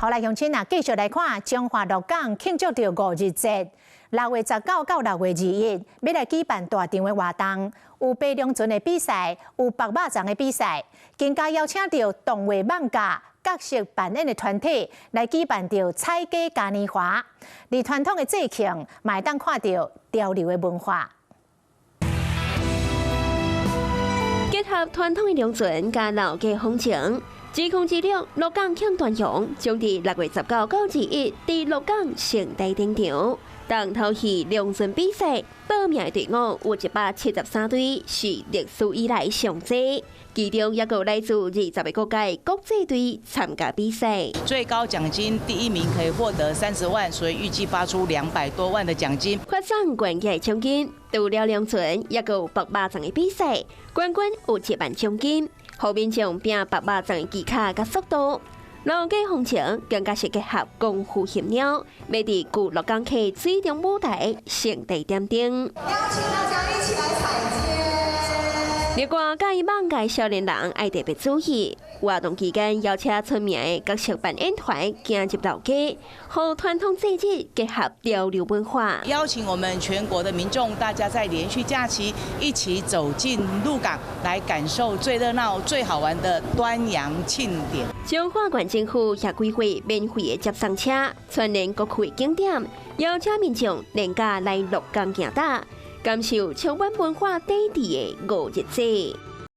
好來，鄉親啊，繼續來看彰化鹿港慶祝著五日節，6月19到6月21，欲來舉辦大場的活動，有爬龍船的比賽，有缚肉粽的比賽，更加邀請著動畫漫畫角色扮演的團體來舉辦著踩街嘉年華，佇傳統的節慶，嘛會當看著潮流的文化。結合傳統的龍船佮老街風情。2026鹿港慶端陽，將佇6月19到21佇鹿港盛大登場。重頭戲龍船比賽，報名的隊伍有173隊，是歷史以來上濟。其中也閣來自20個國家的國際隊參加比賽。最高獎金第一名可以獲得30萬，所以預計發出200多萬的獎金。發送冠軍獎金，除了龍船，也閣有縛肉粽的比賽，冠軍有1萬獎金。予民眾拼縛肉粽的技巧佮速度，老街風情更加是結合功夫熊貓，欲佇舊鹿港溪水中舞台盛大點燈。邀請大家一起來踩街。另外，佮意艋舺少年人愛特別注意，活動期間邀請出名的角色扮演團行入老街，予傳統節日結合潮流文化。邀請我們全國的民眾，大家在連續假期一起走進鹿港，來感受最熱鬧、最好玩的端陽慶典。彰化縣政府也規劃免費的接送車，串聯各區的景點，邀請民眾連假來鹿港行搭，感受充滿文化底蘊的五日節。